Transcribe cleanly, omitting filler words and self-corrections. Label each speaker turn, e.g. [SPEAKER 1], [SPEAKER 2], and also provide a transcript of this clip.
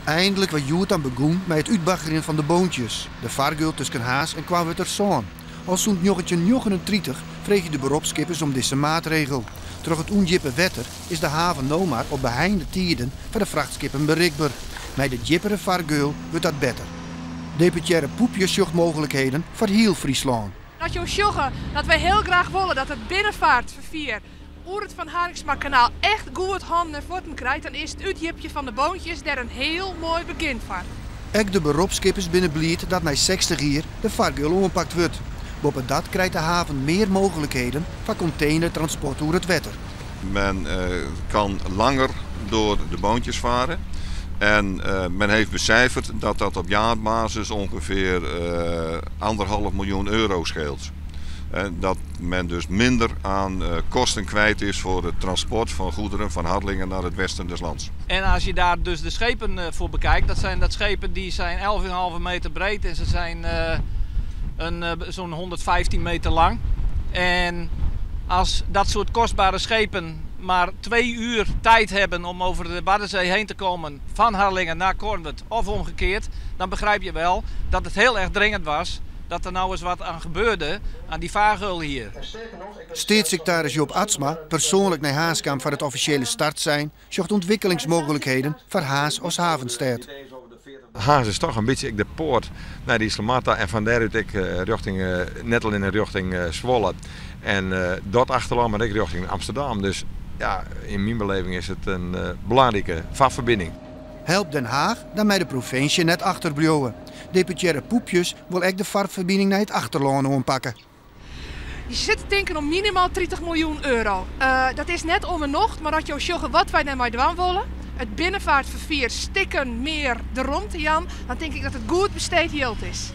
[SPEAKER 1] Eindlik waard hjoed dan begûn mei it útbaggerjen fan de Boontjes, de fargeul tusken Harns en Koarnwertersân. Al sûnt 1939 freegje de beropskippers om dizze maatregel. Troch it ûndjippe wetter is de haven no mar op beheinde tiden foar de frachtskippen berikber. Mei de djippere fargeul wurdt dat better. Deputearre Poepjes sjocht mooglikheden foar hiel Fryslân.
[SPEAKER 2] As jo sjogge dat wy hiel graach wolle dat it binnenfeartferfier oer it Van Harinxmakanaal echt goed hannen en fuotten krijt, dan is it útdjipjen fan de Boontjes dêr in hiel moai begjin foar.
[SPEAKER 1] Ek de beropskippers binne bliid dat nei 60 jier de fargeul oanpakt wurdt. Boppedat krijt de haven mear mooglikheden foar kontenertransport oer it wetter.
[SPEAKER 3] Men kan langer door de Boontjes varen. En men heeft becijferd dat dat op jaarbasis ongeveer 1,5 miljoen euro scheelt. Dat men dus minder aan kosten kwijt is voor het transport van goederen van Harlingen naar het westen des lands.
[SPEAKER 4] En als je daar dus de schepen voor bekijkt, dat zijn dat schepen die zijn 11,5 meter breed en ze zijn zo'n 115 meter lang. En als dat soort kostbare schepen maar 2 uur tijd hebben om over de Waddenzee heen te komen van Harlingen naar Kornwerd of omgekeerd, dan begrijp je wel dat het heel erg dringend was dat er nou eens wat aan gebeurde aan die vaargeul hier.
[SPEAKER 1] Steatssiktaris Joop Atsma, persoanlik nei Harns kaam foar it offisjele startsein, sjocht ûntwikkelingsmooglikheden foar Harns as havenstêd.
[SPEAKER 5] Harns is toch in bytsje de poarte nei de Iselmar ta en fan dêrút ek rjochting, net allinnich rjochting Zwolle en dat achterlân, mar ek rjochting Amsterdam. Dus ja, yn myn beleving is it in belangrike farferbining.
[SPEAKER 1] Help Den Haag, dan mei de provinsje net achterbliuwe. Deputearre Poepjes wol ek de farferbining nei it achterlân oanpakke.
[SPEAKER 2] Je sit te tinken om minimaal 30 miljoen euro. Dat is net om 'e nocht, mar as jo sjogge wat wy dêrmei dwaan wolle, it binnenfeartferfier stikken mear de romte jaan, dan tink ik dat it goed besteed jild is.